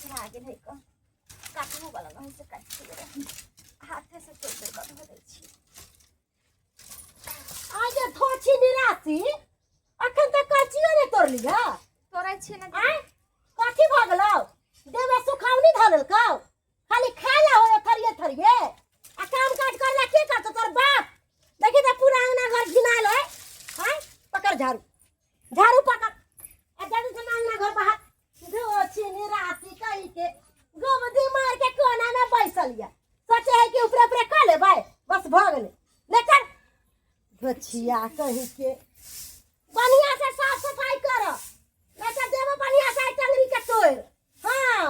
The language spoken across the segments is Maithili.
सड़ा गेल है कऽ काटबो वाला नहि से काटि देबै हाथे से तोड़ि तोड़ि कऽ धऽ दै छी। आज धोछी निरासी अखन तक कचियो ने तोड़लिया। तोड़ै छी ने। आय कथी भऽ गेलौ? देह में सुखावनी धऽ लेलकौ, खाली खाय ला होय थरिये थरिये, आ काम काज करला के करतौ? तोर बाप। देखी तऽ पूरा अंगना घर घिनायल है। आय पकड़ झाड़ू, झाड़ू पकड़ आ जल्दी से अंगना घर बाहर। धोछी निरासी कही के गोबदी मार के कोना में बैसल या, सोचे है कि ऊपरे ऊपरे कऽ लेबै, बस भऽ गेलै। ले चल धोछिया कही के, बढ़िया से साफ सफाई कर, नहीं तो देबो बढ़िया से टंगरी के तोड़। हाँ,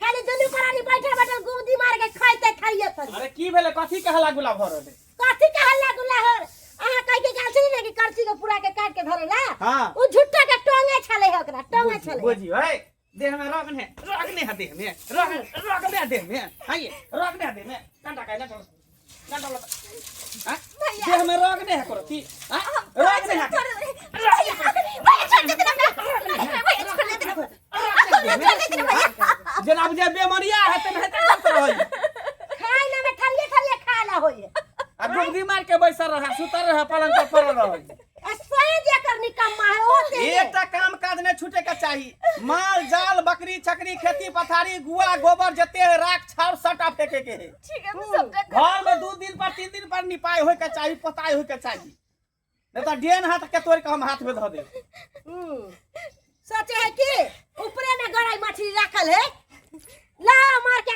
खाली दुनू प्राणी बैठल बैठल गुमदी मार के खाइते खाइए थरी। अरे की भेलै? कथी के हल्ला गुल्ला भऽ रहलै? कथी के हल्ला गुल्ला हो? अहाँ कह के गेल छली ने कि करची के पूरा के काट के धरे ला। हाँ। उ झुट्टा के टोंगे छले है, ओकरा टोंगे छले। बुझियो है, देह में रग ने, रग ने है देह में, रग रग ने है देह में, आइए रग ने है देह में, कंटा काहे ना चलो कंटा लगा। हाँ, देह में रग ने है करती। हाँ, रग ने है। भैया छोड़ देते ना भैया, छोड़ देते ना, छोड़ देते ना भैया। जेना बुझे बेमरिया है तेनाहिते करत रहै। खाय ला में थरिये थरिये खा ला होइए। आ गुबदी मार के बैसल रहे, सुतल रहे, पलंग पर पड़ल रहे। आ स्वयं जेकर निकम्मा है ओ ते एकटा काम काज नहीं छूटे के चाही। माल जाल बकरी छकरी खेती पथारी गुआ गोबर जते है राख छाव सबटा फेंके के है। ठीक है, हम सबटा घर में 2 दिन पर 3 दिन पर निपाई होय के चाही, पोताई होय के चाही, नहीं तो डेन हाथ के तोड़ के हम हाथ में धऽ देब। सोचे है कि ऊपरे में गड़ाई मछली रखल है, ला मार के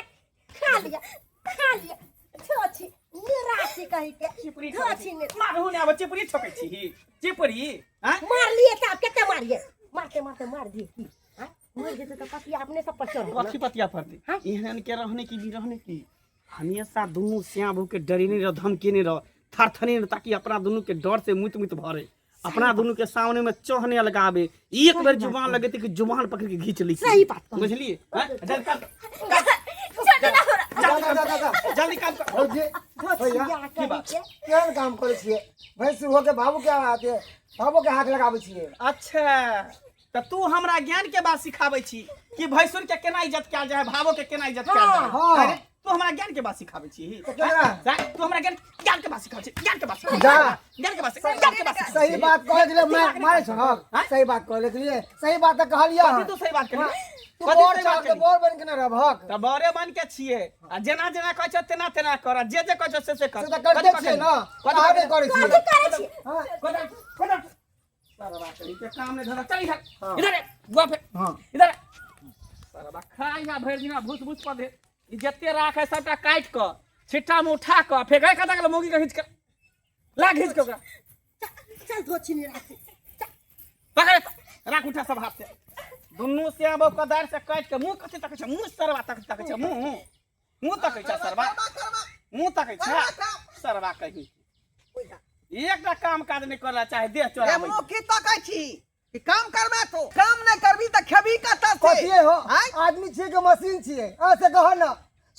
खा लिया, खा लिया। धोछी निराशी कही के। चिपरी। धोछी ने मारू ने आब चिपरी ठोकै छी चिपरी। हाँ? मार लिए त आब कते मारिए, मारते मारते मार दिए की। हाँ? मर जेते त पतिया अपने सब पर चढ़। कथी पतिया पर? हाँ? एहन के रहने की भी रहने की हमेशा दुनू श्याम के डरेने रह, धमकेने रह, थरथरे रह, ताकि अपना दुनू के डर से मुत मुत भरे, अपना दुनू के सामने में चहने लगावे, एक बेर जुबान लगे कि जुबान पकड़ के घींच ली। सही बात कहली। बुझलिए? हाँ? जल्दी काम कर। छोड़ देना हमरा। जल्दी काम कर, जल्दी काम कर। भौजी, भैया, धोछिया की बात? कही के। केहन काम करै छियै? भैंस होके बाबू के आते, बाबू के हाथ लगाबै छियै। अच्छा, तऽ तू हमरा ज्ञान के बात सिखाबै छी कि भैंसुर के केना इज्जत कयल जाय है, भावो के केना इज्जत कयल जाय है। हाँ। अरे, तू हमरा ज्ञान के बात सिखाबै छी? तऽ केना? हाँ? तू हमरा ज्ञान ज्ञान के बात सिखाबै छी? ज्ञान के बात सिखाबै जा। छी? ज्ञान के बात ज्ञान के बात सिखाबै सही छी? बात कहै के लिए मारै छौ? हाँ? सही बात कहै के लिए, सही बात तऽ कहलियै। कथी तू सही बात कहली? तू कथी बड़ सही छह बात तऽ कहली? बड़ बनि के ने रहबहक। तऽ बड़े बन के छियै, आ जेना जेना कहै छौ तेना तेना कर, आ जे जे कहै छौ से से कर। से तऽ करते कथी छियै ने, कथी अहाँ नहि करै छियै। कथी करै छियै? हाँ। कथी कथी सरवा करी के काम नहीं धरा। चल इधर। हाँ। इधर बुआ फेर। हाँ। इधर सरवा खाइ भरि दिना भूस भूस पर दे। ई जते राख है सबटा काटि कऽ छिट्टा में उठा कऽ फेंकै कतऽ गेल? मौगी के घीच कऽ ला, घीच कऽ ओकरा। चल धोछी निराशी। पकड़ राख, उठा सब हाथ से दुनू से। अब कोदारि से काटि के मुंह कथी तकै छै? मुंह सरवा तक तकै छै, मुंह मुंह तकै छै सरवा, मुंह तकै छै सरवा। कही एकटा काम काज नहि करला चाहे देह ए चोराबै। मुँह की तकै छी कि काम करबे? तो काम नहि करबी तऽ खेबी कतऽ से? कथिए हो? आँय? आदमी छियै कि मशीन छियै? अहाँ से कह ने,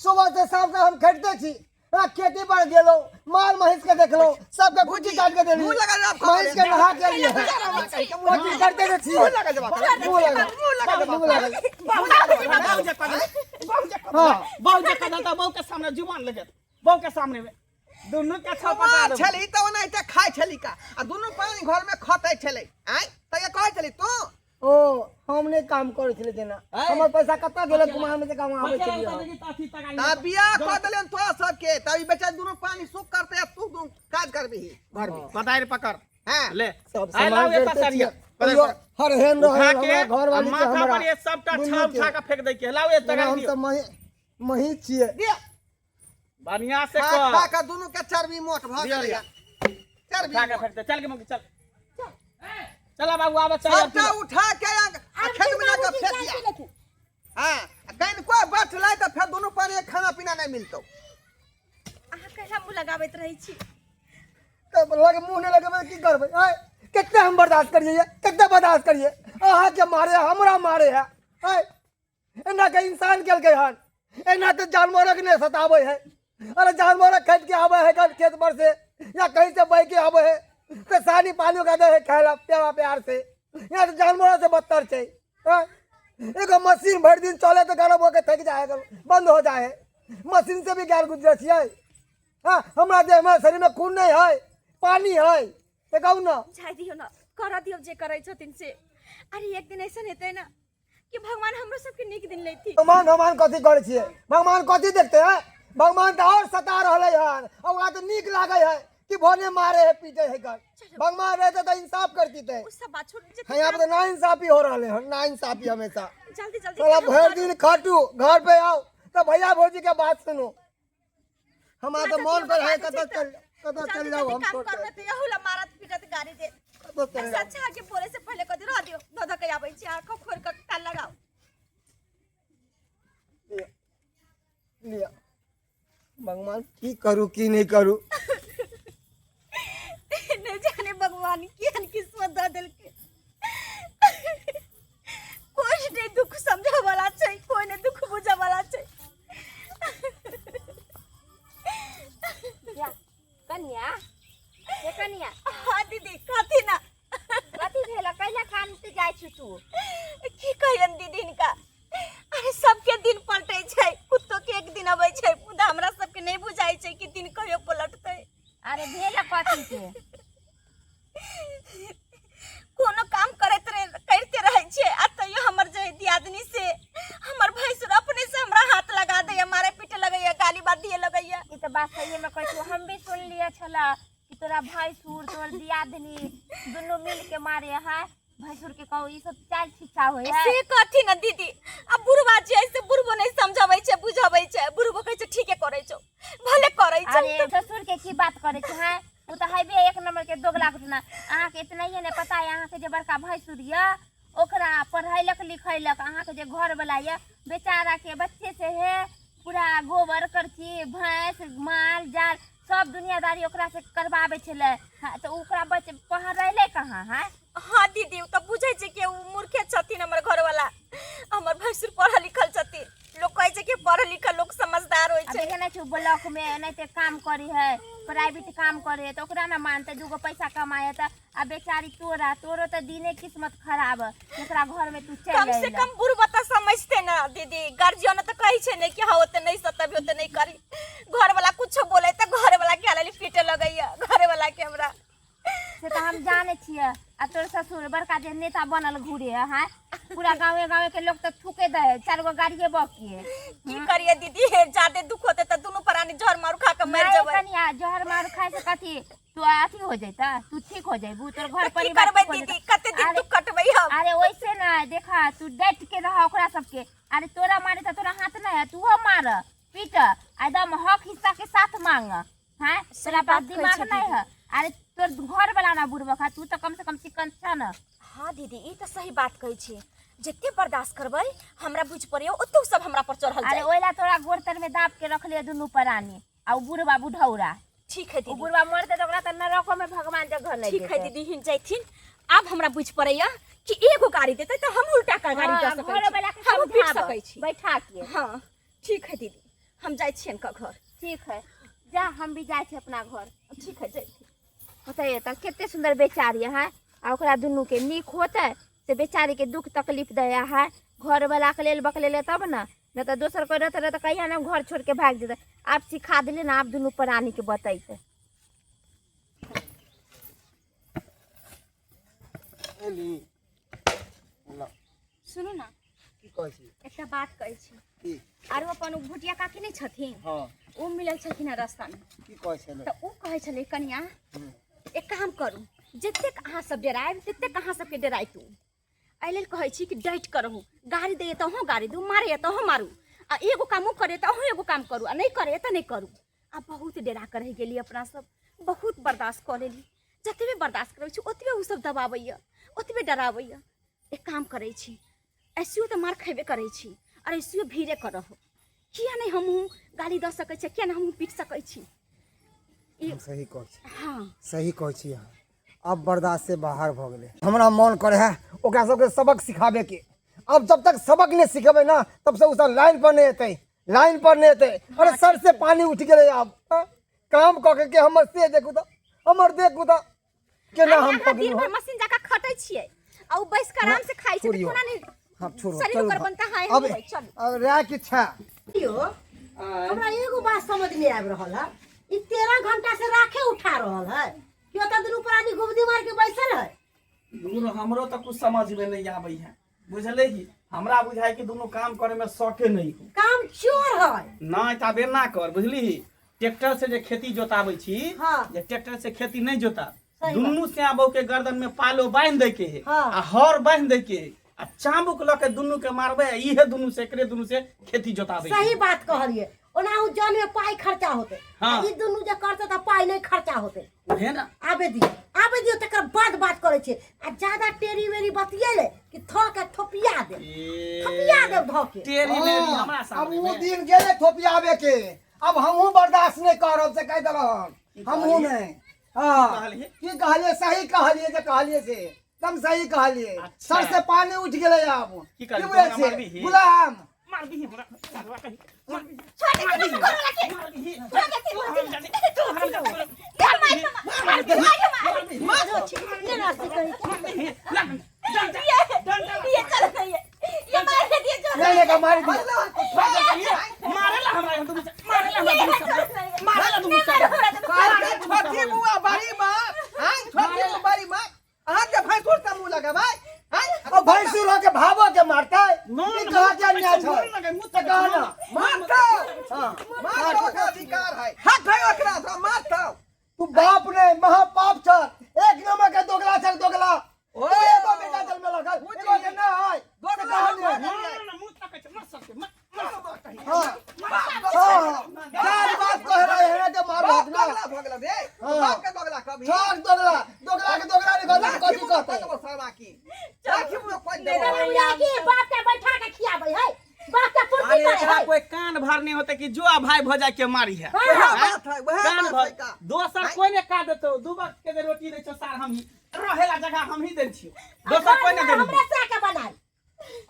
सुबह से शाम तक हम खटते छी। हाँ, खेती पर गेलहुँ, माल महींस के देखलहुँ, सबके कुट्टी काट के देली, मुँह लगा जवाब महींस के नहा के लिए। कथी करते जे छियै? मुँह लगा जवाब। मुँह लगा, मुँह लगा जवाब। मुँह लगा। बहू जे कदल, बहू जे कदल, हाँ। बहू जे कदल तऽ बहू के सामने जुबान लगत, बहू के सामने में दुनू के छौ पटा मार देबो। छली तऽ ओनाहिते खाइ छली का, आ दुनू प्राणी घर में खटै छलै। आँय, तऽ कहै छली तू? ओ हम नहि काम करै छलै तेना। आँय? हमर पैसा कतऽ गेलै? कुमार में से कमाबै छलियै हम। तऽ बियाह कऽ देलियन तोरा सबके, तऽ ई बेचारा दुनू प्राणी सुख करतै आ तू दुनू काज करबिही घर में। कोदारि पकड़। हाँ। ले। सब आइ सामान लाउ एतऽ जोड़ते सरिया। छियै। तैयो हर हेन उठा रहल के हमरा घरवाली के माथा हमरा पर ये सबटा दुनू छाव के। उठा के फेंक दै के। लाउ एतऽ जेना गाड़ी हम दियौ। सब मही छियै। दिया। बढ़िया से खा कर। खा के दुनू के चर्बी मोट भऽ दिया, गेलै। दिया। चर्बी उठा के मोट। फेंक दे। चल के मुकी चल। चला बाबू, आबे चल। सबटा उठा के आ खेत में जाके फेंक दिया। हाँ, आ कनिको बचलै तऽ फेर दुनू प्राणी के खाना पीना नहि मिलतौ। अहाँ कैला मुँह लगाबैत रहै छी? तब लग मुँह नहि लगेबै की करबै? आँय, कते हम बर्दाश्त करियै, कते बर्दाश्त करियै? अहाँके मारे हमरा मारे है। आँय, एना के इंसान केलकै हन? एना तऽ जानवरक नहि सताबै है। अरे जानवरक खेत के आबै है कल खेत पर से या कहीं से बह के आबै है तऽ सानी पानी ओकरा दै है खाय ला प्यारा प्यार से। यहाँ तऽ जानवर से बदतर छै। आँय? एगो मशीन भरि दिन चले तऽ गरम होके थकि जाइ है, बंद हो जाइ है। मशीन से भी गार गुजरै छियै। हाँ, हमरा देहमे शरीरमे खून नहि है, पानी है, से कहू ने। जाय दियौ ने, करऽ दियौ जे करै छथिन से। अरे एक दिन ऐसन हेतै ने कि भगवान हमरो सबके नीक दिन लेथिन। भगवान भगवान कथी करै छियै? भगवान कथी देखते है? भगवान तऽ आओर सता रहलै हन, आ ओकरा तऽ नीक लागै है कि भने मारे है पीटे है। कर भगवान रहते तऽ इंसाफ करती। उ सब बात छोड़ जे। यहाँ पे तो ना इंसाफी हो रहा है, ना इंसाफी हमेशा। जल्दी जल्दी साला काम भर करू। दिन खटू, घर पे आओ तो भैया भौजी के बात सुनो। हमारा तो अच्छा, मन कर है ठीक कतऽ छै। चल, कतऽ चल जल्दी जाओ जल्दी हम काम छोड़ करबै के तऽ यहू ला मारत पीटत गाड़ी दे। कतऽ चल ऐसे जाओ। अच्छा के बोले से पहले कथी रह दियो, धऽ धऽ के आबै छी, आँखो खोल कऽ ताल लगाओ। लिअ, लिअ। भगवान की करू की नहि करू, नहीं जाने भगवान केहन किस्मत दऽ देलकै। कोई नहीं दुख समझे वाला छै, कोई नहीं दुख बुझे वाला छै। जा कन्या, हे कन्या। हाँ दीदी, कथी ना? कथी भेल? कैला कानते जाइ छी तू? की कहियन दीदी हिनका, अरे सबके दिन पलटै छै, कुत्तो के एक दिन अबै छै, मुदा हमरा सबके नहीं बुझाइ छै कि दिन कहियो पलटतै। अरे भेल कथी के? कोनो काम करैत रहे, करिते रहै छियै आ तैयो हमर जे दियादनी से हमर भैंसुर अपने से हमरा हाथ लगा दैया, मारे पीटे लगैया, गाली बात दिए लगैया। ई तऽ बात सहिए में कहै छी। हम भी सुनलियै छला कि तोरा भैंसुर तोर दियादनी दुनू मिल के मारे है भैंसुर के। कहू, ई सब चाल छिच्छा होइ है? से कथी न दीदी, आ बुढ़वा जे है से बुढ़बो नहीं समझाबै छै बुझाबै छै, बुढ़बो कहै छै ठीके करै छौ, भले करै छौ। अरे ससुर के की बात करै छै? हैं, ओ तऽ हैबे एक नंबर के दोगला घटना। अहाँके इतना ही नहि पता है, अहाँके जे बड़का भैंसुर यऽ ओकरा पढ़ैलक लिखैलक, अहाँके जे घर वाला यऽ बेचारा के बच्चे से है पूरा गोबर करची भैंस माल जाल सब दुनियादारी ओकरा से करबाबै छलै। हाँ, तऽ ओकरा बच पढ़ैले कहाँ है? हाँ दीदी, उ तऽ बुझै छै कि उ मूर्खे छथिन हमर घरवाला, हमर भैंसुर पढ़ल लिखल छथिन। लोक कहै छै कि पढ़ल लिखल लोक समझदार होइ आ छै। देखे नहि छी, ब्लॉक में एनाहिते काम करे है, प्राइवेट काम करे है, तऽ ओकरा ना मानते? दूगो पैसा कमाए है तऽ। आ बेचारी तोरा तोरो तऽ दिने किस्मत खराब है जेकरा घर में तू चल कम से अइला। कम बुढ़बा तऽ समझते ना दीदी। गार्जियन तऽ कहै छै ने कि हाँ ओते नहीं सतबी, ओते नहीं करी। घरवाला कुछो बोले तऽ घरवाला के हाल पीटे लगैया, घरवाला के हमरा। से तऽ हम जाने छियै। आ तोर ससुर बड़का जे नेता बनल घूरे है, हाँ, पूरा गाँवे गाँवे के लोग तऽ थूके दे है, चार गो गाड़िए बकिए। की करिए दीदी, हे ज्यादे दुख होते तऽ दुनू प्राणी जहर मारू खा के मर नहीं जेबै। कनिया, जहर मारू खाए से कथी तू अथी हो जैता? तू ठीक हो जैबू, तोर घर तऽ की परिवार करबै ठीक हो दीदी? जैता। कते दिन अरे दुख कटबै हम? अरे वैसे ना देखा, तू डट के रह ओकरा सबके। अरे तोरा मारे तऽ तोरा हाथ नहीं है, तूहो मार पीट, एकदम हक हिस्सा के साथ मांग। हाँ, तोरा पास बात कहै दिमाग छै नहीं दीदी। है। अरे तोर घर वाला ना बुढ़बक है, तू तो कम से कम चिकन छ ना। हाँ दीदी, ई तऽ सही बात कहै छी। जते बर्दाश्त करबै हमरा बुझि पड़ैया ओते सब हमरा पर चढ़ल अरे जाय। ओइला तोरा गोड़ तर में दाब के रखले दुनू प्राणी आ उ बुढ़बा बुढ़ौरा। ठीक है उ दीदी। बुढ़बा मरते तऽ ओकरा तऽ नरको में भगवान जगह नहीं ठीक है देतै। दीदी, हिन जाइथिन। आब हमरा बुझि पड़ैया कि एगो गाड़ी देतै तऽ हम उल्टा का गाड़ी हाँ, दऽ सकै घर वाला छी, के हमहूँ पीट समझाबऽ, सकै छी बैठा के। हाँ ठीक है दीदी, हम जाइ छियनि का घर। ठीक है, जा, हम भी जाइ छी अपना घर। ठीक है, जाइ। बताइए तऽ कते सुंदर बेचारी है। आ ओकरा दुनू के नीक होतै से बेचारी के दुख तकलीफ दै है। घर वाला के लेल बकलेले तब ने, नहि तऽ दोसर कोइ रहते रहते कहिया ने घर छोड़ के भागि जेतै। आब सिखा देले ने, आब दुनू प्राणी के बतैते। एली ल। सुनू ने। की कहै छी? एकटा बात कहै छी। की? आरो अपन ओ भुटिया काकी नहि छथिन? हँ। ओ मिलल छलखिन हेँ रास्तामे। की कहै छलै? तऽ ओ कहै छलै, कनिया, एक काम करू, जतेक अहाँ सब डरायब ततेक अहाँ सबके डराइतू। एहि लेल कहै छी कि डटि कऽ रहू। गाड़ी दैए तऽ अहूँ गाड़ी दू, मारैए तऽ अहूँ मारू, आ एगो काम ओ करैए तऽ अहूँ एगो काम करू, आ नहि करैए तऽ नहि करू। आ बहुत डरा कऽ रहि गेली अपना सब, बहुत बर्दाश्त कऽ लेली। जतबे बर्दाश्त करै छी ओतबे ओसब दबाबैए, ओतबे डराबैए। एक काम करै छी, ऐसियो तऽ मार खयबे करै छी आओर ऐसियो भीड़े कऽ रहू, किया नहि हमहूँ गाली दऽ सकै छियै? किया नहि हमहूँ पीट सकै छी? ई हम सही कहै छी। हाँ, सही कहै छी अहाँ। अब बर्दाश्त से बाहर भऽ गेलै। हमरा मन करे है ओकरा सबके सबक सिखाबेके। अब जब तक सबक नहि सिखेबै ना तब से ओ सब लाइन पर नहि एतै, लाइन पर नहि एतै। अरे सर से पानी उठि गेलै आब। हाँ? काम कऽ के हमर से देखू तऽ, हमर देखू तऽ केना अरे हम अहाँ दिन पकड़लहुँ। भर मशीन जकाँ खटै छियै आ ओ बैस कऽ आराम से खाइ छै, तऽ छोड़ियौ। कोना नहि अब छोड़ो शरीर चलू ओकर घर। बनता है अब हम चलू अब राय की छा यो हमरा एगो बात समझ नहीं आबि रहल है ई 13 घंटा से राखे उठा रहल है कि ओतऽ दुनू प्राणी गुबदी मार के बैसल है दूर हमरो तऽ कुछ समझ में नहीं आबै है बुझले ही हमरा बुझाय कि दुनू काम करे में शौके नहीं हो काम चोर है नहीं तऽ आब एना कर बुझली ट्रैक्टर से जे खेती जोताबै छी हाँ। जे ट्रैक्टर से खेती नहीं जोता सही बात। दुनू श्याम के गर्दन में पालो बांधि दै के है हाँ। आ हर बांधि दै के है आ चाबुक लऽ के दुनू के मारबै आ इहे दुनू से एकरे दुनू से खेती जोताबै के सही बात कहलिए ओना उ जन में पाई खर्चा होते हाँ। आ ई दुनू जे करते तऽ पाई नहीं खर्चा होते उहे ना आबे दियो आबे दियो तकर बाद बात करै छै आ ज्यादा टेरी वेरी बतियेले कि थऽ के थोपिया दे थोपिया दे धऽ के टेरी मेरी हमरा अब सामने वो में। दिन गेले थोपियाबे के अब हमहूँ बर्दाश्त नहीं करब से कह देलहन हमहूँ नहीं हाँ कहलियै? की कहलियै सही कहलियै जे कहलियै से एकदम सही कहलियै अच्छा। सर से पानी उठि गेलै आब की कहलियै? बुझै तोरा छियै? मारबिही? गुलाम मारबिही हमरा सरवा कही मारबिही छोड़ दे तू घर वाला के मारबिही छोड़ दे तू हरामजादी तू हरामजादी मार मार मार मार मार ने रास्ते कहीं मारबिही लग डंडा ये डंडा ये चल नहीं है ये मार दे दिए जो नहीं नहीं मारि दियौ मारेला हमरा दुनू से मारेला हमरा दुनू से मारेला दुनू से अरे छोटी बुआ बड़ी माँ हाँ छोटी बुआ बड़ी माँ अहाँ के भैंसुर से मुंह लगेबै हाँ ओ भैंसुर के भावो के मारतै नून ई कहाँ के अन्याय छै नून लगे मुँह तऽ कह ना मारतौ हाँ मारतौ ओकरा अधिकार है हक है ओकरा से मारतौ तू बाप ने महापाप छ एक नंबर के दोगला छ दोगला ओ तू एगो बेटा जन्मेलक है, एगो के नहि दोगला से हम कह ने। ना मुँह तकै छै मर सबके मर हाँ हाँ चार बात कह रहे हैं के मारो बाप ना दोगला भऽ गेल रे हाँ। बाप के दोगला कभी छोड़ दोगला दोगला के दोगला नहीं कहते कथी कहते सरवा की लाठी मुँह खोज देबो बुझा कि बाप के बैठा के खियाबै है बाप के पूर्ति अरे करे एकरा है कोई कान भरने होते कि जो भाई भऽ जाय के मारी है हाँ। वएह बात है वएह कान बात भर है का दोसर कोई ने का देतो दू वक्त के जे रोटी दै छौ सार हम ही रहेला जगह हम ही दै छियो दोसर कोई ने देली हमरा से के बनाई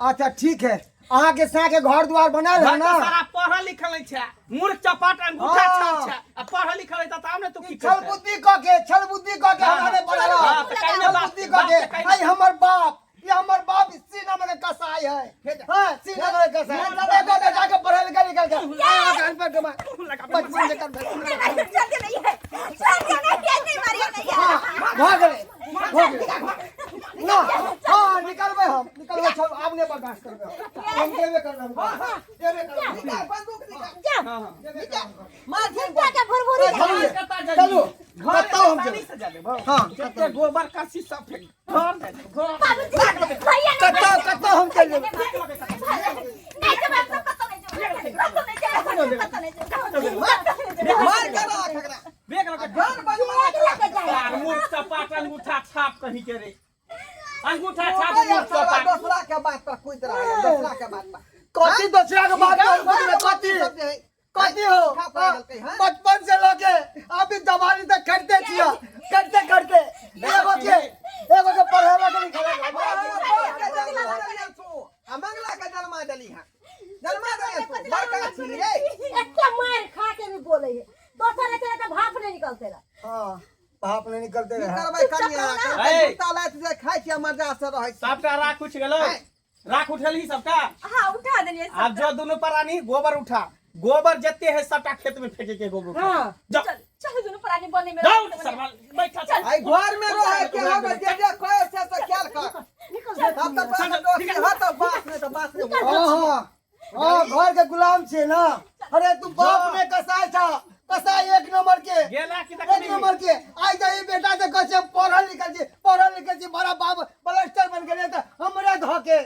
अच्छा ठीक है अहाँ के साँ के घर द्वार बनाल है घर ना के सारा पढ़ल लिखल नहीं छै मूर्ख चपाट अंगूठा हाँ। छाप छै आ पढ़ल लिखल है तब ने तू की छल करतै बुद्धि क के छल बुद्धि क के हाँ, हमरा नहीं पढ़ल हाँ, तऽ काल्हि छल बाप- बुद्धि क बाप के के काल्हि- आई हमर बाप ये हमर बाप सीना में के कसाई है हां सीना में के कसाई एगो के जाके पढ़ल लिखल निकल के आ कान पर कमा बचपन से कर चल नहीं है चल नहीं है नहीं मारिए नहीं है हां भऽ गेलै भऽ गेलै ना हां निकलबै हम निकलबै छोड़ आब नहि बर्दाश्त करबै हम हम देबे करबै हम देबे करबै निकाल बंदूक निकाल जा हाँ, हाँ। निकाल मार झुमका के भुरभुरी चलू कतऽ जाइए? चलू घर कतौ हम पानी जेबै से जा देबौ। हाँ, जते गोबर करसी सब फेंक घर जा देबौ, घर बाबूजी भैया कतौ कतौ हम चलि जेबै नहीं तो बाप कतौ नहीं जेबै कतौ नहीं जेबै कतौ नहीं जेबै मार के राख एकरा देख लगे जान बजवा एक लगे जाए सार मूर्ख चपाट अंगूठा छाप कहीं के रे अंगूठा छाप ओए मूर्ख सरवा चपाट दोसरा के बात पर कूद रहा है दोसरा के बात पर कथी दोसरा के बात पर कूद रहे? कथी सब जे है कथी हो खा पड़ा देलकै, हाँ? बचपन से लके अभी जवानी तक करते छियो करते करते एगो के एगो के पढ़ेला के लिखेला के। बाप के जन्मा देलियै तू आ मंगला के जन्मा देली हँ जन्मा देलियै तू बड़का छी रे एते मार खा के भी बोले है दोसर रहते तो भाप नहीं निकलते रहा हाँ बाप नहीं निकलते की रहे करबै कनिया ए। जूता लाथि जे खाइ छियै मजा से रहै छी सबटा राख उठ गेलो राख उठेलही सबटा हां उठा देलिए आब जो दुनू प्राणी गोबर उठा गोबर जते है सबटा खेत में फेंके के गोबर उठा हाँ। जाओ चल चल दुनू प्राणी बने में जाओ सरवा बैठा चल आई घर में रहै के होगा जे जे कहै से से ख्याल कर निकल तब तऽ तोरा दोस्ती हत बास नहि तऽ बास नहि हाँ हाँ हाँ घर के गुलाम छे ना अरे तू बाप ने कसाई छा कसाई एक नंबर के गेला कि एक तखनी नंबर के आई जाई बेटा से कहै छै हम पढ़ल लिखल छी पढ़ल लिखल छी बड़ा बाप प्लास्टर बन गेलै तऽ हमरे धके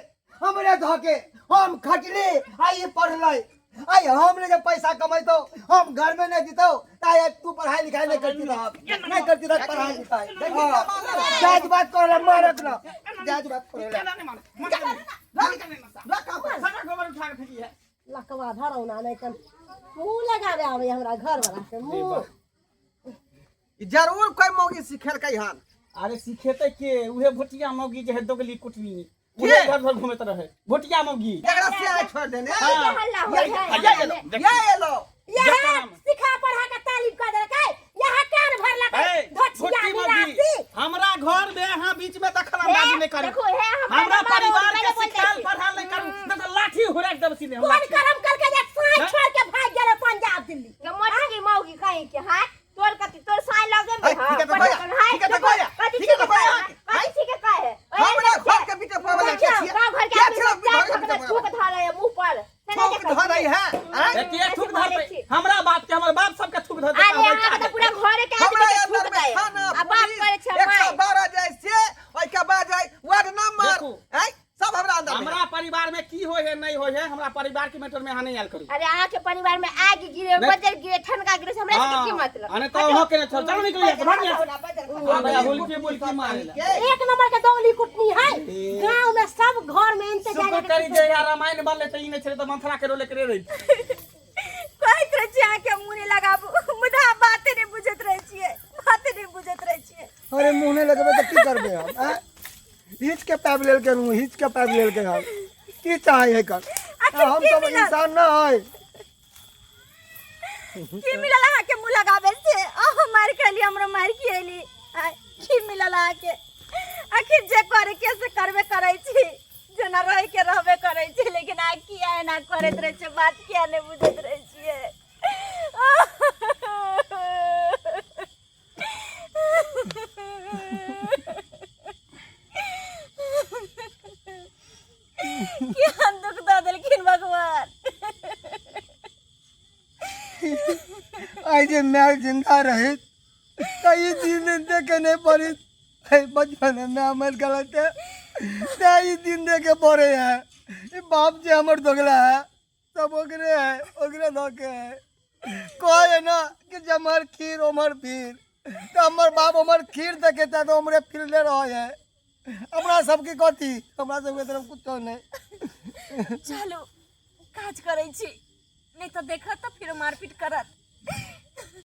हमरे धके हम खटली आई पढ़लै आई हम ने जे पैसा कमैतौ हम घर में नहीं दितौ त आइ तू पढ़ाई लिखाई नहीं करती रहब नहीं करती रह पढ़ाई लिखाई हाँ। जायज बात करे मारत ना जायज बात करे केना नहीं माने मन के नहीं माने सारा गोबर उठा के फेंकी है लकवा धरौना नहीं तऽ मुँह लगाबे आबै हमरा घर वाला से मुँह जरूर कोई मौगी सिखेलकै हन अरे सिखेते के उहे भोटिया मौगी जे है दोगली कुटनी उहे घर घर घूमैत रहे भोटिया मौगी एकरा से आइ छोड़ देने हाँ। हल्ला होइ है ये एलो देख ये एलो यहाँ सिखा पढ़ा के तालीम कर देलकै यहाँ कान भरलकै ए, धोछिया भोटी मौगी निरासी हमरा घर में अहाँ बीच में दखल अंदाजी नहीं करू देखो हे हमरा हमरा परिवार के बोल सिखाल पढ़ाल हमरा कोन करम करके जे साँझ हैं? छोड़ के भाग गेलै पंजाब दिल्ली के मोटकी मौगी कहीं के हाय तोर कथी तोर साई लगे में है, ठीक है तो कोया, ठीक है तो कोया, कथी ठीक है तो छी के कोया, कहे कथी छी के कहे हमरा घर के पीछे पड़े देखियौ, छियै गाँव घर के के आदमी छियै सब चारि घर के ठोकने पीछे थूक धरै है मुँह पर से नहि थूक देखै धरै छियै? है आँय? के थूक धरतै हमरा बाप के हमर बाप सबके थूक धरतै अरे अहाँके तऽ पूरा घरे के आदमी हमरा के अंदर थूक में दै थाना आ बाप पुलिस करै छै एक सौ माय बारह जाइ से ओहिके बाद जाइ वार्ड नंबर देखू। आँय सब हमरा अंदर में हमरा परिवार में की होय है नहीं होय है हमरा परिवार के मैटर में अहाँ नहीं आयल करू अरे अहाँके परिवार में आगि गिरे नहीं। बजर गिरे ठनका गिरे से हमरा सबके की हाँ, मतलब अरे तो अहाँ के चल चलो निकल जा भाग जा है। भैया हुलकी बुलकी मारे ला। के एक नंबर के दौली कुटनी है गांव में सब घर में इनते शुक्र करी जे यार रामायण बनले त ई नहीं छले त मंथरा के रोले करे रही कहैत रहै छी अहाँके मुँह नहि लगाबू मुदा अहाँ बाते नहि बुझैत रहै छियै बाते नहि बुझैत रहै छियै अरे मुँह नहि लगेबै तऽ की करबै हम आँय हिच के पाबि लेलकै हन हिच के पाबि लेलकै हन की चाहे है कर आखिर हम की सब मिलल? इंसान ना है की मिलल अहाँके मुँह लगाबै से अहाँ मारि खेली हमरो मारि खिएली आँय, की मिलल अहाँके आखिर जे करे के से करबे करै छी जेना रहै के रहबे करै छी लेकिन अहाँ किया एना करैत रहै छियै बात किया नहि बुझैत रहै छियै केहन दुख दऽ देलखिन भगवान आइ जे माय जिंदा रहे तऽ ई दिन देखे नहि पड़ैत है बचपन में माय मरि गेल ते ते ई दिन देखे पड़े है ई बाप जे हमर दोगला है सब ओकरे है ओकरे धऽ के है कहै है ना कि जमहर खीर ओमहर भीड़ तऽ हमर बाप हमर खीर देखे तऽ हमरे फिरले रहै है हमरा सबके कथी हमरा सबके तरफ कुछो नहि चलू काज करै छी नहि तऽ देखत तऽ फेर मारपीट करत।